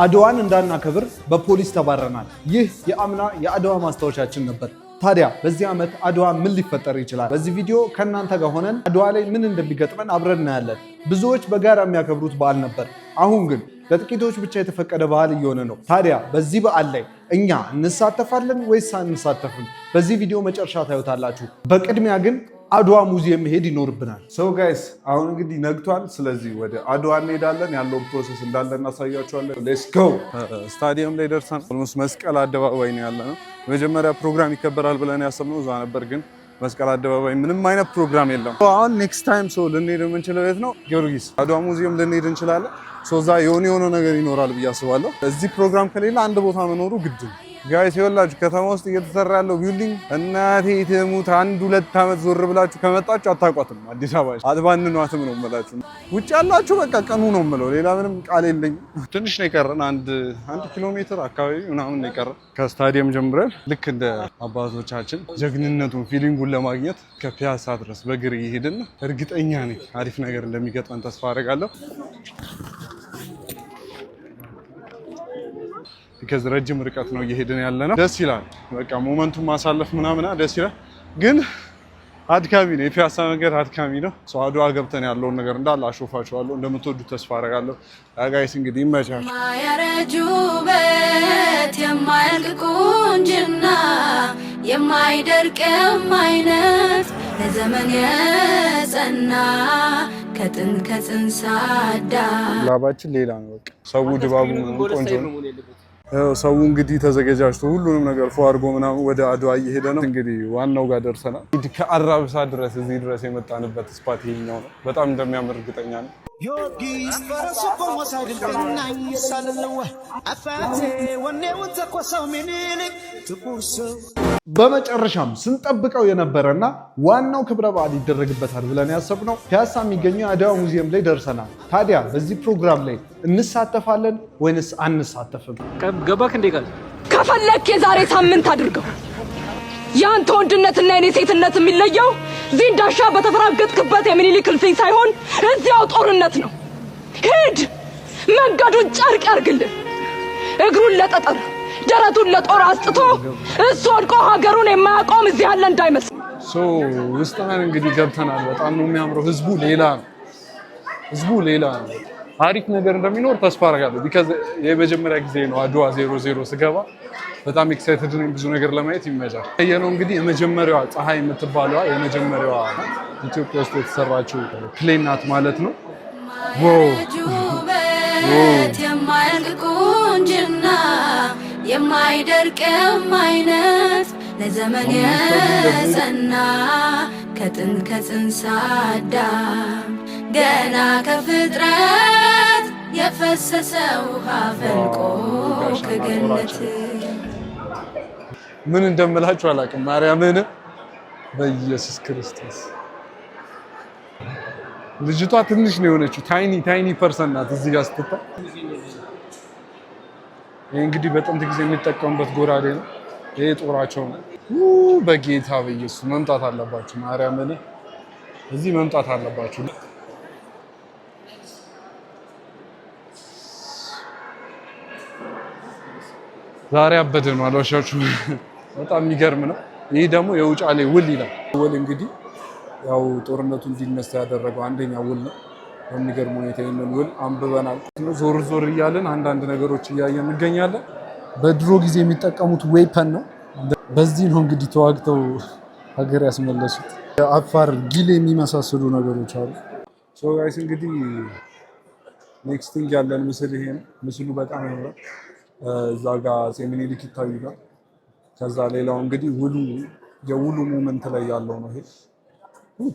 አድዋን እንዳናከብር በፖሊስ ተባረናል። ይህ የአምና የአድዋ ማስታወሻችን ነበር። ታዲያ በዚህ ዓመት አድዋ ምን ሊፈጠር ይችላል? በዚህ ቪዲዮ ከእናንተ ጋር ሆነን አድዋ ላይ ምን እንደሚገጥመን አብረን እናያለን። ብዙዎች በጋራ የሚያከብሩት በዓል ነበር። አሁን ግን ለጥቂቶች ብቻ የተፈቀደ በዓል እየሆነ ነው። ታዲያ በዚህ በዓል ላይ እኛ እንሳተፋለን ወይስ አንሳተፍም? በዚህ ቪዲዮ መጨረሻ ታዩታላችሁ። በቅድሚያ ግን አድዋ ሙዚየም መሄድ ይኖርብናል። So guys፣ አሁን እንግዲህ ነግቷል። ስለዚህ ወደ አድዋ እንሄዳለን። ያለውን process እንዳለ እናሳያችኋለን። Let's go። ስታዲየም ላይ ደርሰናል። Almost መስቀል አደባባይ ነው ያለነው። መጀመሪያ ፕሮግራም ይከበራል ብለን ያሰብነው እዛ ነበር፣ ግን መስቀል አደባባይ ምንም አይነት ፕሮግራም የለም። አሁን next time so ልንሄድ የምንችለው የት ነው? ጊዮርጊስ አድዋ ሙዚየም ልንሄድ እንችላለን። So እዛ የሆነ የሆነ ነገር ይኖራል ብዬ አስባለሁ። እዚህ ፕሮግራም ከሌለ አንድ ቦታ መኖሩ ግድ ነው። Guys፣ ይኸውላችሁ ከተማ ውስጥ እየተሰራ ያለው building እናቴ ትሙት አንድ ሁለት ዓመት ዞር ብላችሁ ከመጣችሁ አታውቋትም። አዲስ አበባ አትባንኗትም ነው የምላችሁ። ውጭ ያላችሁ በቃ ቀኑ ነው የምለው፣ ሌላ ምንም ቃል የለኝም። ትንሽ ነው የቀረን፣ አንድ አንድ ኪሎ ሜትር አካባቢ ምናምን ነው የቀረን። ከስታዲየም ጀምረን ልክ እንደ አባቶቻችን ጀግንነቱን feeling ኡን ለማግኘት ከፒያሳ ድረስ በእግር እየሄድን እርግጠኛ ነኝ አሪፍ ነገር እንደሚገጥመን ተስፋ አደርጋለሁ። Because ረጅም ርቀት ነው እየሄድን ያለ ነው። ደስ ይላል። በቃ moment ኡን ማሳለፍ ምናምን ደስ ይላል፣ ግን አድካሚ ነው። የፒያሳ መንገድ አድካሚ ነው። አድዋ ገብተን ያለውን ነገር እንዳለ አሾፋችኋለሁ። እንደምትወዱት ተስፋ አደርጋለሁ። Guys፣ እንግዲህ ይመቻችሁ። የማያረጁበት የማያልቅ ቁንጅና፣ የማይደርቅ የማይነት፣ ለዘመን የጸና ከጥንት ከጽንሰ አዳም። ላባችን ሌላ ነው። በቃ ሰው ድባቡ ምናምን ቆንጆ ነው። ሰው እንግዲህ ተዘገጃጅቶ ሁሉንም ነገር ፎ አድርጎ ምናምን ወደ አድዋ እየሄደ ነው። እንግዲህ ዋናው ጋር ደርሰናል። ከአራብሳ ድረስ እዚህ ድረስ የመጣንበት spot ይሄኛው ነው። በጣም እንደሚያምር እርግጠኛ ነው። ጊዮርጊስ ፈረሱ ቆሞ ሳይድል ሳልለወ አፋቴ ወኔውን ተኮሰው ምኒልክ ጥቁር ሰው። በመጨረሻም ስንጠብቀው የነበረና ዋናው ክብረ በዓል ይደረግበታል ብለን ያሰብነው ፒያሳ የሚገኘው የአድዋ ሙዚየም ላይ ደርሰናል። ታዲያ በዚህ ፕሮግራም ላይ እንሳተፋለን ወይንስ አንሳተፍም? ገባክ እንዴ ቃል? ከፈለክ የዛሬ ሳምንት አድርገው። የአንተ ወንድነትና የኔ ሴትነት የሚለየው ዚንዳሻ በተፈራገጥክበት የሚኒሊክ እልፍኝ ሳይሆን እዚያው ጦርነት ነው። ሂድ፣ መንገዱን ጨርቅ ያርግልህ። እግሩን ለጠጠር ደረቱን ለጦር አስጥቶ እሱ ወድቆ ሀገሩን የማያቆም እዚህ ያለ እንዳይመስል። So ውስጥ ነን እንግዲህ ገብተናል። በጣም ነው የሚያምረው። ህዝቡ ሌላ ነው። ህዝቡ ሌላ ነው። አሪፍ ነገር እንደሚኖር ተስፋ አደርጋለሁ። Because የመጀመሪያ ጊዜ ነው አድዋ 00 ስገባ፣ በጣም excited ነኝ። ብዙ ነገር ለማየት ይመቻል። ያየነው እንግዲህ የመጀመሪያዋ ፀሐይ የምትባለዋ የመጀመሪያዋ ኢትዮጵያ ውስጥ የተሰራችው plane ናት ማለት ነው። Wow! የማያረጁበት የማያልቅ ቁንጅና፣ የማይደርቅ የማይነት፣ ለዘመን የጸና ከጥንት ከጽንሰ አዳም ገና ከፍጥረት የፈሰሰ ውሃ ፈልቆ ከገነት። ምን እንደምላችሁ አላውቅም። ማርያምን፣ በኢየሱስ ክርስቶስ፣ ልጅቷ ትንሽ ነው የሆነችው። Tiny tiny person ናት እዚህ ጋር ስትታይ። ይህ እንግዲህ በጥንት ጊዜ የሚጠቀሙበት ጎራዴ ነው። ይሄ ጦራቸው ነው። በጌታ በኢየሱስ መምጣት አለባችሁ። ማርያምን፣ እዚህ መምጣት አለባችሁ። ዛሬ አበደ ነው፣ አልዋሻችሁም። በጣም የሚገርም ነው። ይህ ደግሞ የውጫሌ ውል ይላል። ውል እንግዲህ ያው ጦርነቱ እንዲነሳ ያደረገው አንደኛ ውል ነው። በሚገርም ሁኔታ ይህንን ውል አንብበናል። ዞር ዞር እያለን አንዳንድ ነገሮች እያየን እንገኛለን። በድሮ ጊዜ የሚጠቀሙት weapon ነው። በዚህ ነው እንግዲህ ተዋግተው ሀገር ያስመለሱት። አፋር ጊል የሚመሳሰሉ ነገሮች አሉ። So guys፣ እንግዲህ next thing ያለን ምስል ይሄ ነው። ምስሉ በጣም ያምራል። እዛ ጋ አፄ ምኒልክ ይታዩናል። ከዛ ሌላው እንግዲህ ውሉ የውሉ moment ላይ ያለው ነው። ይሄ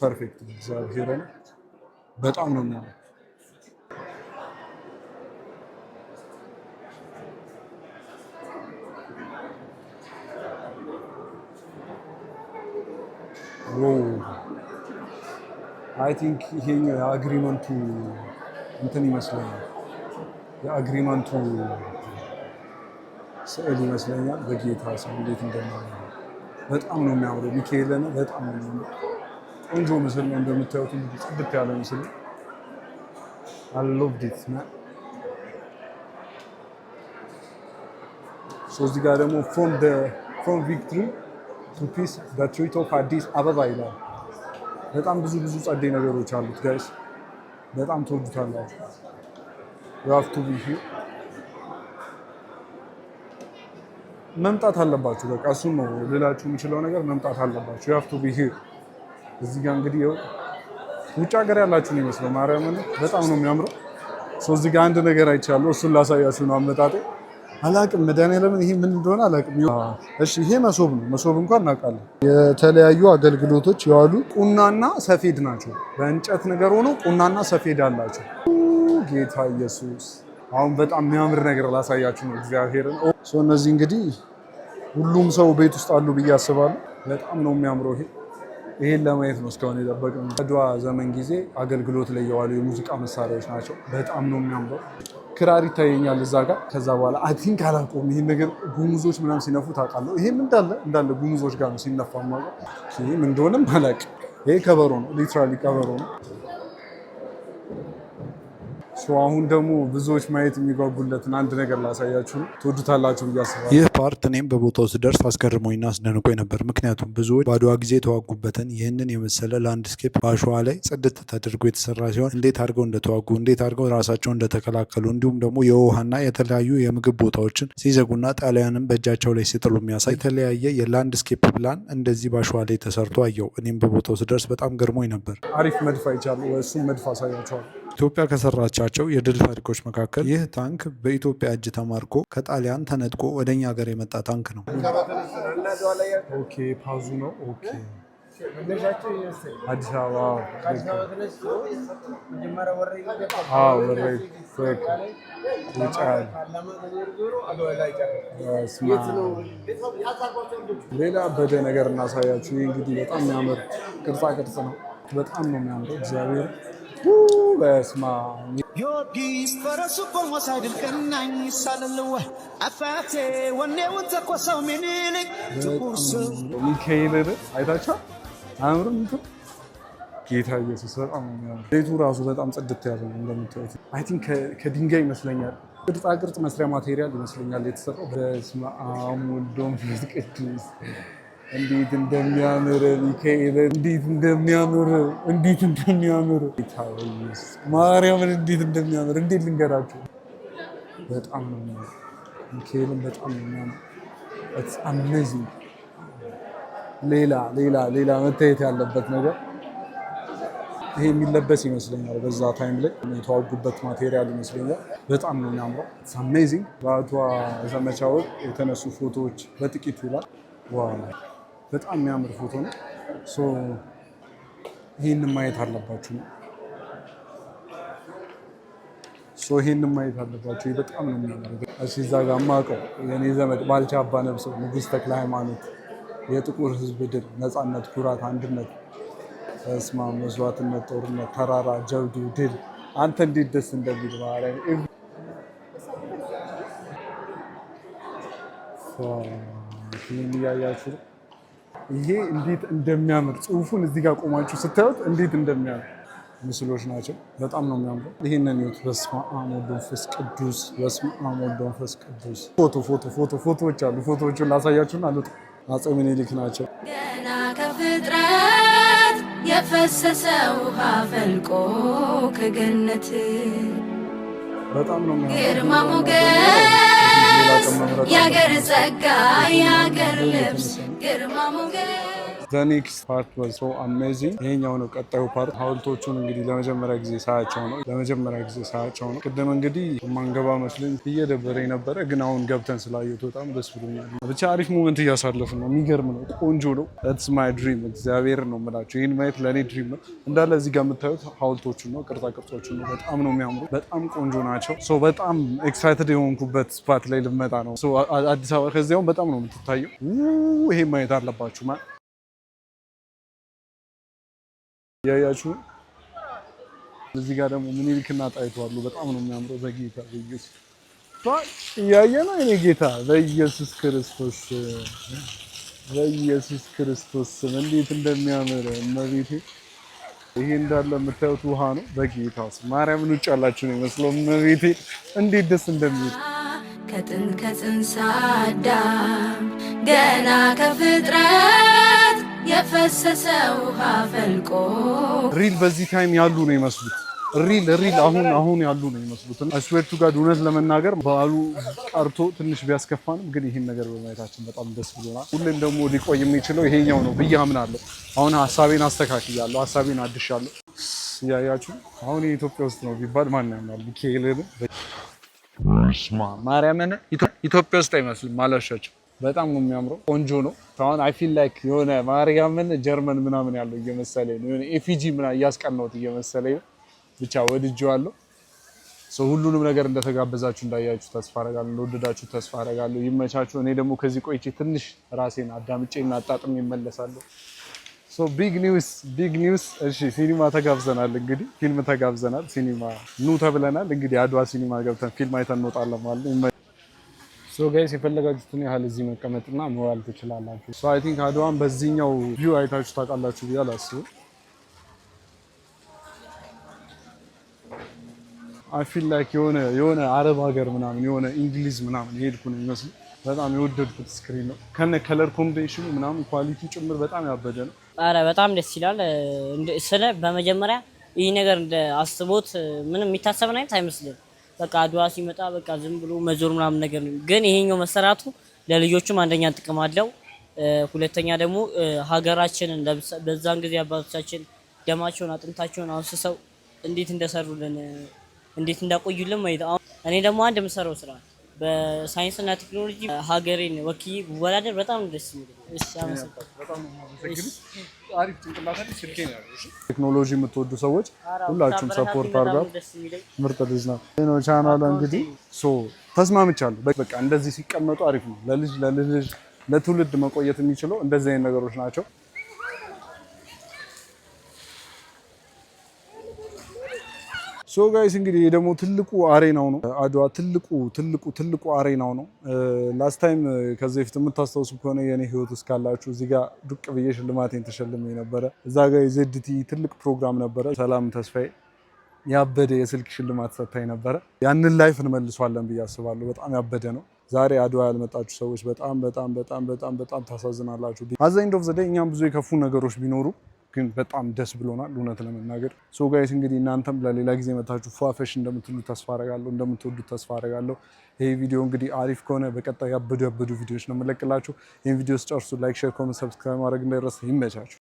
perfect፣ እግዚአብሔር ነው። በጣም ነው የሚያምረው። Wow, I think ይሄኛው የ agreement ኡ እንትን ይመስለኛል። የ agreement ኡ ስዕል ይመስለኛል። በጌታ ስም እንዴት እንደሚያምር! በጣም ነው የሚያምረው። ሚካኤል ነው፣ በጣም ነው የሚያምረው። ቆንጆ ምስል ነው እንደምታዩት፣ እንግዲህ ጽድት ያለ ምስል ነው። I loved it. እዚህ ጋር ደግሞ "From victory to peace, the treaty of አዲስ አበባ" ይላል። በጣም ብዙ ብዙ ጸዴ ነገሮች አሉት guys፣ በጣም ትወዱታላችሁ። You have to be here፣ መምጣት አለባችሁ። በቃ እሱን ነው ልላችሁ የምችለው ነገር፣ መምጣት አለባችሁ። You have to be here። እዚህ ጋር እንግዲህ ይኸው ውጭ ሀገር ያላችሁ ነው ይመስለው። ማርያምን በጣም ነው የሚያምረው። So እዚህ ጋር አንድ ነገር አይቻለሁ። እሱን ላሳያችሁ ነው አመጣጤ። አላቅም፣ መድኃኒዓለምን ይሄ ምን እንደሆነ አላቅም። እሺ ይሄ መሶብ ነው። መሶብ እንኳን እናውቃለን። የተለያዩ አገልግሎቶች የዋሉ ቁናና ሰፌድ ናቸው። በእንጨት ነገር ሆኖ ቁናና ሰፌድ አላቸው። ጌታ ኢየሱስ! አሁን በጣም የሚያምር ነገር ላሳያችሁ ነው። እግዚአብሔርን። So እነዚህ እንግዲህ ሁሉም ሰው ቤት ውስጥ አሉ ብዬ አስባለሁ። በጣም ነው የሚያምረው። ይሄን ለማየት ነው እስካሁን የጠበቅነው። አድዋ ዘመን ጊዜ አገልግሎት ላይ የዋሉ የሙዚቃ መሳሪያዎች ናቸው። በጣም ነው የሚያምረው። ክራር ይታየኛል እዛ ጋር። ከዛ በኋላ I think አላውቀውም ይሄን ነገር፣ ጉሙዞች ምናምን ሲነፉ ታውቃለሁ። ይሄም እንዳለ ጉሙዞች ጋር ነው ሲነፋ የማውቀው። ይሄ ምን እንደሆነም አላውቅም። ይሄ ከበሮ ነው፣ literally ከበሮ ነው። So አሁን ደግሞ ብዙዎች ማየት የሚጓጉለትን አንድ ነገር ላሳያችሁ ነው። ትወዱታላችሁ ብዬ አስባለሁ። ይህ part እኔም በቦታው ስደርስ አስገርሞኝና አስደንቆኝ ነበር። ምክንያቱም ብዙዎች በአድዋ ጊዜ የተዋጉበትን ይህንን የመሰለ landscape በአሸዋ ላይ ጽድት ተደርጎ የተሰራ ሲሆን እንዴት አድርገው እንደተዋጉ፣ እንዴት አድርገው ራሳቸውን እንደተከላከሉ፣ እንዲሁም ደግሞ የውሃና የተለያዩ የምግብ ቦታዎችን ሲዘጉና ጣሊያንን በእጃቸው ላይ ሲጥሉ የሚያሳይ የተለያየ የ landscape plan እንደዚህ በአሸዋ ላይ ተሰርቶ አየው። እኔም በቦታው ስደርስ በጣም ገርሞኝ ነበር። አሪፍ መድፍ አይቻለሁ። እሱም መድፍ አሳያቸዋለሁ። ኢትዮጵያ ከሰራቻቸው የድል ታሪኮች መካከል ይህ ታንክ በኢትዮጵያ እጅ ተማርኮ ከጣሊያን ተነጥቆ ወደ እኛ ሀገር የመጣ ታንክ ነው። Okay፣ ፓዙ ነው። Okay፣ አዲስ አበባ፣ አዎ፣ ወረይ ውጫሌ። በስመ አብ። ሌላ በደ ነገር እናሳያችሁ። ይህ እንግዲህ በጣም የሚያምር ቅርጻ ቅርጽ ነው። በጣም ነው የሚያምረው። እግዚአብሔር፣ በስመ አብ። ጊዮርጊስ ፈረሱ ቆሞ ሳይድል ቀናኝ ሳልልወ አባቴ ወኔውን ተኮሰው ምኒልክ ጥቁር ሰው። ሚካኤል አይታችኋል? አያምርም? እንትን ጌታ ኢየሱስ በጣም ነው የሚያምር። ቤቱ ራሱ በጣም ጽድት ያለ ነው እንደምታዩት። I think ከድንጋይ ይመስለኛል፣ ቅርጻ ቅርጽ መስሪያ material ይመስለኛል የተሰራው። በስመ አብ ወወልድ ወመንፈስ ቅዱስ፣ እንዴት እንደሚያምር ሚካኤል፣ እንዴት እንደሚያምር፣ እንዴት እንደሚያምር፣ ጌታ ኢየሱስ ማርያምን፣ እንዴት እንደሚያምር እንዴት ልንገራችሁ። በጣም ነው የሚያምር። ሚካኤልን በጣም ነው የሚያምር። It's amazing። ሌላ ሌላ ሌላ መታየት ያለበት ነገር ይሄ የሚለበስ ይመስለኛል። በዛ time ላይ የተዋጉበት material ይመስለኛል። በጣም ነው የሚያምረው። It's amazing። በአድዋ ዘመቻ ወቅት የተነሱ ፎቶዎች በጥቂቱ ይላል። Wow፣ በጣም የሚያምር ፎቶ ነው። So ይህንን ማየት አለባችሁ ነው። So ይህንን ማየት አለባችሁ። ይህ በጣም ነው የሚያምረው። እሺ፣ እዛ ጋር የማውቀው የኔ ዘመድ ባልቻ አባ ነብሶ፣ ንጉሥ ተክለ ሃይማኖት፣ የጥቁር ሕዝብ ድል፣ ነፃነት፣ ኩራት፣ አንድነት፣ በስመ አብ፣ መስዋዕትነት፣ ጦርነት፣ ተራራ፣ ጀብዱ፣ ድል። አንተ እንዴት ደስ እንደሚል ማርያም፣ ይህን እያያችሁ ነው። ይሄ እንዴት እንደሚያምር፣ ጽሁፉን እዚህ ጋር ቆማችሁ ስታዩት እንዴት እንደሚያምር ምስሎች ናቸው። በጣም ነው የሚያምረው። ይሄንን ይዩት። በስመ አብ ወወልድ ወመንፈስ ቅዱስ፣ በስመ አብ ወወልድ ወመንፈስ ቅዱስ። ፎቶ ፎቶ ፎቶ ፎቶዎች አሉ። ፎቶዎቹን ላሳያችሁና አልወጣም። አፄ ምኒልክ ናቸው። ገና ከፍጥረት የፈሰሰ ውሃ ፈልቆ ከገነት በጣም ነው የሚያምረው። ግርማ ሞገስ የአገር ጸጋ የአገር ልብስ ግርማ ሞገስ። The next part was so amazing። ይሄኛው ነው ቀጣዩ part። ሐውልቶቹን እንግዲህ ለመጀመሪያ ጊዜ ሳያቸው ነው። ለመጀመሪያ ጊዜ ሳያቸው ነው። ቅድም እንግዲህ ማንገባ መስሎኝ እየደበረኝ ነበረ፣ ግን አሁን ገብተን ስላየሁት በጣም ደስ ብሎኛል። ብቻ አሪፍ moment እያሳለፍን ነው። የሚገርም ነው። ቆንጆ ነው። That's my dream። እግዚአብሔር ነው የምላቸው። ይህን ማየት ለእኔ dream ነው። እንዳለ እዚህ ጋር የምታዩት ሐውልቶቹን ነው፣ ቅርጻ ቅርጾቹን ነው። በጣም ነው የሚያምሩ። በጣም ቆንጆ ናቸው። So በጣም excited የሆንኩበት spot ላይ ልመጣ ነው። So አዲስ አበባ ከዚያውም በጣም ነው የምትታየው። ይሄ ማየት አለባችሁ ማ እያያችሁ። እዚህ ጋር ደግሞ ምኒልክና ጣይቱ አሉ። በጣም ነው የሚያምረው። በጌታ በኢየሱስ እያየ ነው የኔ ጌታ፣ በኢየሱስ ክርስቶስ፣ በኢየሱስ ክርስቶስ ስም እንዴት እንደሚያምር እመቤቴ። ይሄ እንዳለ የምታዩት ውሃ ነው። በጌታ ስም ማርያምን ውጭ ያላችሁ ነው ይመስለው። እመቤቴ እንዴት ደስ እንደሚል። ከጥንት ከጽንሰ አዳም ገና ከፍጥረት የፈሰሰ ውሃ ፈልቆ። Real በዚህ time ያሉ ነው ይመስሉት። Real real አሁን አሁን ያሉ ነው ይመስሉት። I swear to God፣ እውነት ለመናገር በዓሉ ቀርቶ ትንሽ ቢያስከፋንም ግን ይህን ነገር በማየታችን በጣም ደስ ብሎናል። ሁሌም ደግሞ ሊቆይ የሚችለው ይሄኛው ነው ብዬ አምናለሁ። አሁን ሀሳቤን አስተካክያለሁ፣ ሀሳቤን አድሻለሁ። እያያችሁ አሁን የኢትዮጵያ ውስጥ ነው ቢባል ማን ያምናል? ሚካኤልን ማርያምን ኢትዮጵያ ውስጥ አይመስልም። አላሻቸው በጣም ነው የሚያምረው። ቆንጆ ነው። አሁን I feel like የሆነ ማርያምን ጀርመን ምናምን ያለው እየመሰለኝ ነው። የሆነ effigy ምናምን እያስቀናሁት እየመሰለኝ ነው። ብቻ ወድጄዋለሁ። So ሁሉንም ነገር እንደተጋበዛችሁ እንዳያችሁ ተስፋ አደርጋለሁ። እንደወደዳችሁ ተስፋ አደርጋለሁ። ይመቻችሁ። እኔ ደግሞ ከዚህ ቆይቼ ትንሽ ራሴን አዳምጬ እና አጣጥሜ እመለሳለሁ። So big news, big news። እሺ፣ ሲኒማ ተጋብዘናል። እንግዲህ ፊልም ተጋብዘናል። ሲኒማ ኑ ተብለናል። እንግዲህ አድዋ ሲኒማ ገብተን ፊልም አይተን እንወጣለን ማለት ነው። So guys፣ የፈለጋችሁትን ያህል እዚህ መቀመጥና መዋል ትችላላችሁ። So I think አድዋን በዚህኛው view አይታችሁ ታውቃላችሁ ብዬ አላስብም። I feel like የሆነ አረብ ሀገር ምናምን፣ የሆነ እንግሊዝ ምናምን የሄድኩ ነው የሚመስለው። በጣም የወደድኩት screen ነው ከነ color combination ኑ ምናምን quality ጭምር በጣም ያበደ ነው። አረ በጣም ደስ ይላል። ስለ በመጀመሪያ ይህ ነገር እንደ አስቦት ምንም የሚታሰብ አይነት አይመስልም። በቃ አድዋ ሲመጣ በቃ ዝም ብሎ መዞር ምናምን ነገር ነው። ግን ይሄኛው መሰራቱ ለልጆቹም አንደኛ ጥቅም አለው። ሁለተኛ ደግሞ ሀገራችንን በዛን ጊዜ አባቶቻችን ደማቸውን አጥንታቸውን አፍስሰው እንዴት እንደሰሩልን፣ እንዴት እንዳቆዩልን ማየት። አሁን እኔ ደግሞ አንድ የምሰራው ስራ በሳይንስና ቴክኖሎጂ ሀገሬን ወክዬ ብወዳደር በጣም ደስ የሚለኝ። እሺ፣ አመሰግናለሁ። አሪፍ ጭንቅላት አለኝ። ስልኬ ነው ያለው። እሺ፣ ቴክኖሎጂ የምትወዱ ሰዎች ሁላችሁም support አድርጓት። ደስ የሚለኝ። ምርጥ ልጅ ነው ነው ቻናሏ። እንግዲህ so ተስማምቻለሁ። በቃ እንደዚህ ሲቀመጡ አሪፍ ነው። ለልጅ ለልጅ ለትውልድ መቆየት የሚችለው እንደዚህ አይነት ነገሮች ናቸው። So guys፣ እንግዲህ ይሄ ደግሞ ትልቁ arena ው ነው። አድዋ ትልቁ ትልቁ ትልቁ arena ው ነው። Last time ከዚህ በፊት የምታስታውሱ ከሆነ የኔ ህይወት ውስጥ ካላችሁ እዚህ ጋር ዱቅ ብዬ ሽልማቴን ተሸልሜ ነበረ። እዛ ጋር የ ZTE ትልቅ ፕሮግራም ነበረ። ሰላም ተስፋዬ ያበደ የስልክ ሽልማት ሰጥታኝ ነበረ። ያንን life እንመልሷለን ብዬ አስባለሁ። በጣም ያበደ ነው። ዛሬ አድዋ ያልመጣችሁ ሰዎች በጣም በጣም በጣም በጣም በጣም ታሳዝናላችሁ። At the end of the day እኛም ብዙ የከፉ ነገሮች ቢኖሩ ግን በጣም ደስ ብሎናል እውነት ለመናገር። So guys፣ እንግዲህ እናንተም ለሌላ ጊዜ መታችሁ ፏፈሽ እንደምትሉ ተስፋ አረጋለሁ፣ እንደምትወዱት ተስፋ አረጋለሁ። ይሄ ቪዲዮ እንግዲህ አሪፍ ከሆነ በቀጣይ ያበዱ ያበዱ ቪዲዮዎች ነው የምለቅላችሁ። ይህን ቪዲዮ ስጨርሱ like፣ share፣ comment፣ subscribe ማድረግ እንዳይረሳ። ይመቻችሁ።